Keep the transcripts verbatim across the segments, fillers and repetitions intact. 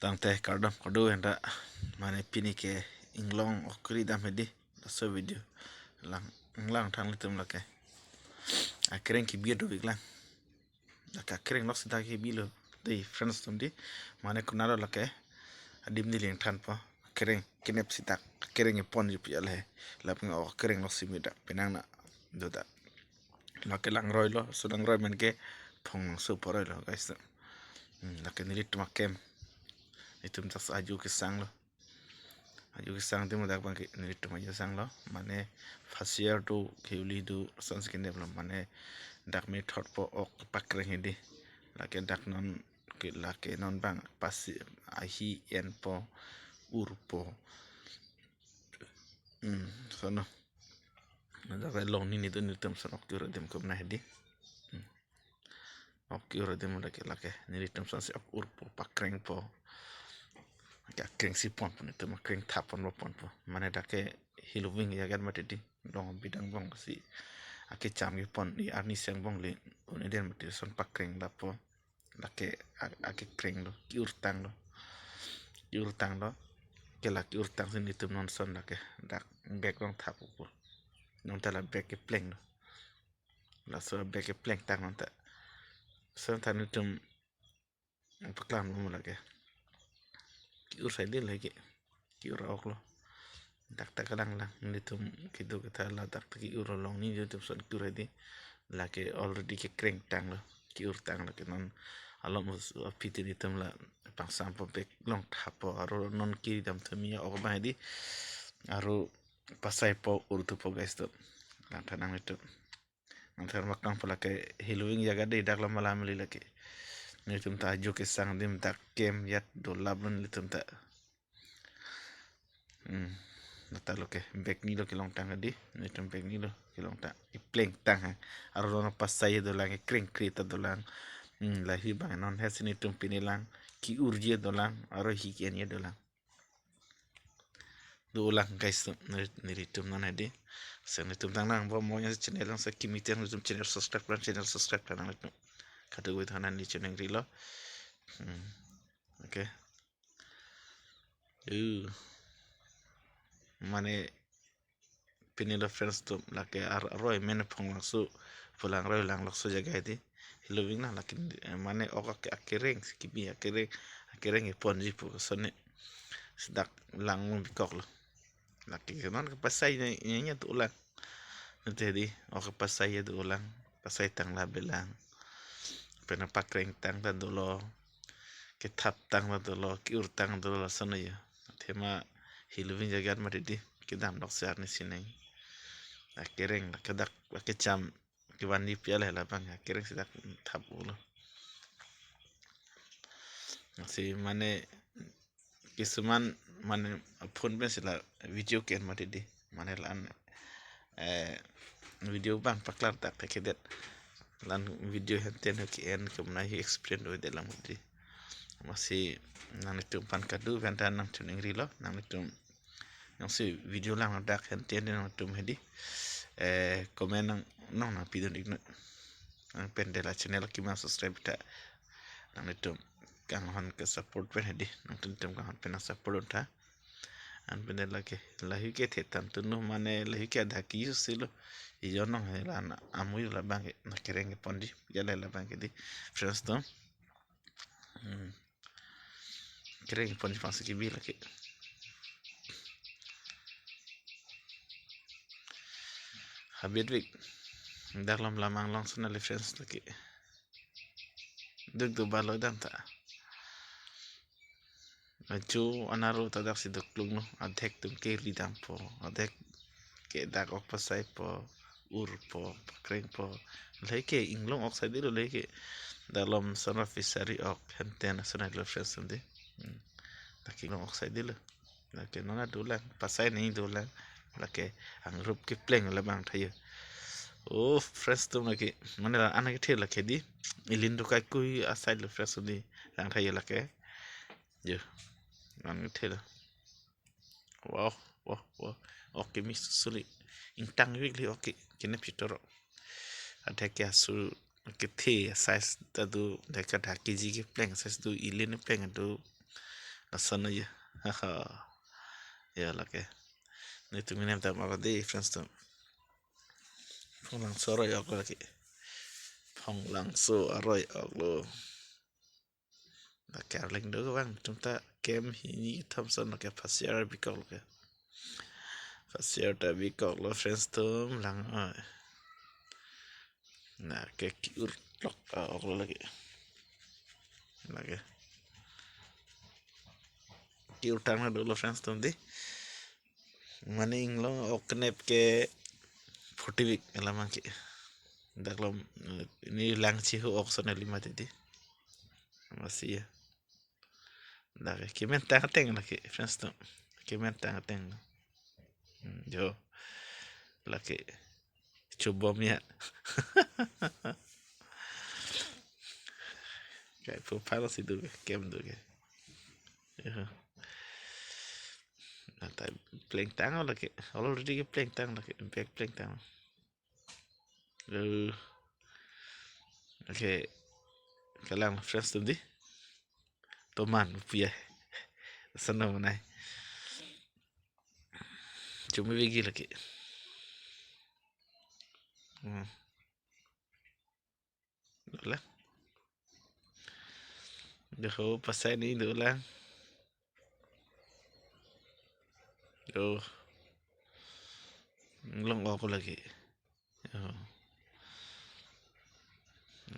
Tangte kardom kado enta mane pini ke inglong ok kiri dam hedi laso video lang lang thang litum lake. Akereng kebi do biklang. Lake akereng lok sita kebi lo dei friends atum di. Mane konatlo lake adim di ling than po. Akereng kenep sita akereng epon ji pi ale. Lapen ok akereng lok simi dak penang na do dak. Lake langroi lo, so langroi men ke phong nang so poroi lo guys. Hmm, lake nelitum akem. Itum tas aju kesang lo. Aju kesang tim dak bang ke nelitum aju sang lo. Mane first year do, keuli do, sans kenep lo. Mane dak me thot po ok pakreng hedi. Lake dak non ke lake non bang pasi ahi en po ur po. Hmm, sono. Dak longni nitu nelitum son ok kiur adim kum na hedi. Hmm. Ok kiur adim lake lake. Nelitum son si ok ur po pakreng po. Lake akreng si pon po nelitum akreng thap pon po pon po. Mane dak ke hiloving jagat mati di. Long bidang bong si. Ake cham ke pon di arni seng bong le. Uni den mati son pakreng dap po. Lake a-, akekreng lo, kiur tang lo. Kiur tang lo. Ke la kiur tang si nelitum non son lake. Dak bag long thap ukur. Non ta la bag kepleng lo. Laso bag kepleng tang non ta. Son ta nelitum paklang lo lake. Kiur sai di lake. Kiur ok lo. Dak ta kalang lang. Nelitum kedo ketha la dak ta kiur longni nelitum son kiur di. Lake already kekreng tang lo. Kiur tang lake non alom us-, aphi ti nelitum la pangsam po bag long thap po aro non kiri dam thami ok bang di. Aro pasai po ur tu po guys to. Lang thanang nelitum. Nang ther makang po lake hiloving jagat dei dak lo malam li lake. Nelitum ta aju kesang adim dak kem yat do lap lo nelitum ta. Hmm. Nata lo ke bag ni lo kelong tang di. Nelitum bag ni lo kelong tang. Ipleng tang ha. Aro lo pasai dolang, kreng kre ta dolang. Hmm, lahi bang non he si nelitum pini lang. Kiur ji dolang. Aro hi ki en ji dolang. Dolang guys, neli-, nelitum non hedi. Sen nelitum tang nang bo mo ya channel lang sa kimi tiang nelitum channel subscribe lang, channel subscribe lang nelitum. Kadu wit hanan ni channel rilo. Hmm. Okay. Uh. Mane pini lo friends atum lake ar-, aroi men phong langso, pulang roi lang lokso jaga di. Hiloving na lake, eh, mane ok ak-, akereng si kebi akereng, akereng epon ji pu sone. Sedak lang bikok lo. Lake non kepasai nya, nya, nya tu ulang. Nete di, ok kepasai ya tu ulang. Pasai tang la belang. Pena pakreng tang ta dolo. Kethap tang ta dolo. Kiur tang dolo lason ya. Thema hiloving jagat mati di. Kedam lok si arni sineng. Akereng la kedak la kecham. Kevan di pi ale la bang akereng sedak thap ulo. Si mane kisuman mane phone pen si la video ke-en mati di. Mane la-an, eh, video bang paklar dak ke det. La-an video henten ke-en ke mane hi explain do det lang mati di. Masi nanglitum aphan kadu pen ta nangthan ingrilo, nanglitum jongsi video lang dak henten nangtum hedi. Eh, comment nang, nang nangpi dun ikno. Nang pen de la channel kima subscribe ta. Nanglitum kanghon ke support pen hedi. Nangtum tum kanghon pen nang support un tha. An pen de lake. Lahi ke the than tunu mane lahi ke adha ke use si lo. Ijo nong he la na amui la bang ke na kereng kepon di. Ya la la bang ke di. Friends atum. Hmm. Kereng pon pang si kebi lake. Habit week. Dak lom lamang long sana le friends lake. Duk do balo dam ta. Ajo anaro ta dak si duk lung no. Adhek tum kiri dam po. Adhek ke dak ok pasai po, ur po, pakreng po. Lake inglong ok sai di lo lake. Dak lom sana fishery ok henten sana lo friends atum di. Hmm. Lake inglong ok sai di lo. Lake nona dolang, pasai ni dolang. Lake angrup kepleng la bang thayo. Oh, friends atum lake. Mane la anak kethe lake di. Ilin do kai kui asai lo friends atum di. Lang thayo lake. Yo. Lang kethe lo. Wow, wow, wow. Ok kemi suli. Ingtang wik li ok. Kene pitoro. Adhek ke asu kethe size ta do, adhek ke adha K G kepleng size do, ilin pleng do. Lason aja. Haha. Ya, lake. Nelitum minem ta mara dei, friends atum. Phonglangso aroi-ok lo lake. Phonglangso aroi-ok lo. Lake arleng do vang, tum ta kem hini thomson lake, first year bikok lake. First year ta bikok lo, friends atum, lang, ah. Lake ki-ur lok, ah, ok lo lake. Lake. Ki-ur tang na dolo, friends atum dei. Mane inglong ok kenep ke forty week alam abang ke. Dak lo, eh, neli lang chihu ok son neli mati dei. Amatsi ya. Dak ke kemen tang ateng lake, friends atum. Kemen tang ateng. Hmm, jo. Lake. Chubom ya. Kai pu palo si do ke, kem do ke. Ya. Nata pleng tang lake. Already ke pleng tang lake. Back pleng tang. Eh, okay. Kalang, friends atum dei. Toman puya. Sana manai. Chumi begi lake. Hmm. Dolang. Doho pasai ni dolang. Yo. Long ok lake. Yo.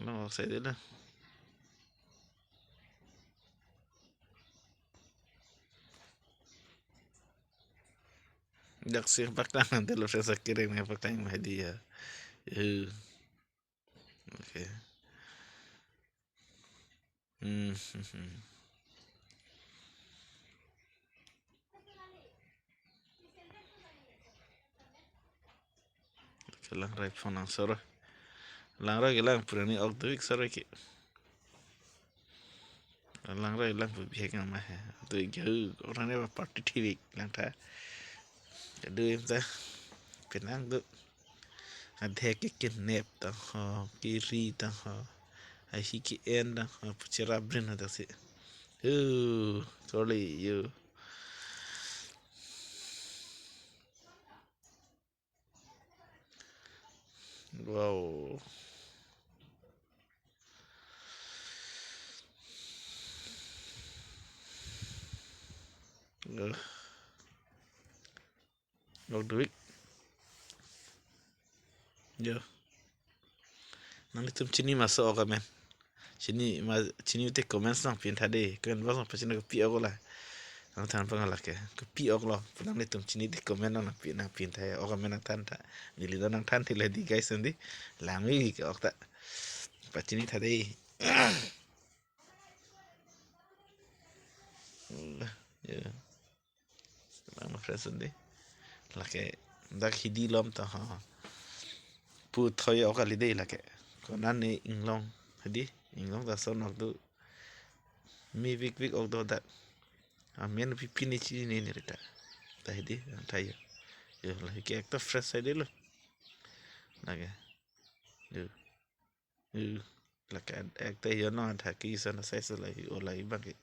Long ok sai dei lo. Dak si paktang nanti lo, friends, akhirnya paktang mah dia. Eh. Okay. Hmm, hmm, hmm. Kelang rai phonglangso aroi. Lang aroi kelang purani ok do ik so aroi ke. Lang aroi lang pu bihek nang mah he. Do ik hu, orang ne party thivik lang tha. Kadu em ta. Penang do. Adhe ke kenep tang ho, keri tang ho. Ahi ke-en tang ho, pu cherap brin ho taksi. Hu, sorry, yo. Wow. Eh. Lok do ik. Yo. Nanglitum chini maso ok amen. Chini ma, chini te comments nangpi tha dei. Comment box nangpi chini kopi ok lo. Nangthan pangala ke. Kopi ok lo. Nanglitum chini te comment nangpi, nangpi tha ya. Ok amen nangthan tha. Neli do nangthan thile dei guys dei. Langvek ke ok ta. Pachini tha dei. Ya. Lang lo friends dei. Lake dak hidi lom ta ha. Pu thoi ok kali dei lake. Konane inglong. Hidi inglong ta son ok do. Mevekvek ok do dak. Amen pipi ne chini ne rita. Ta hidi, ta yo. Yo, lake ke ekta fresh sai dei lo. Lake. Yo. Eh, lake ekta yo no adha ke isan asai se lake, o lake abang ke.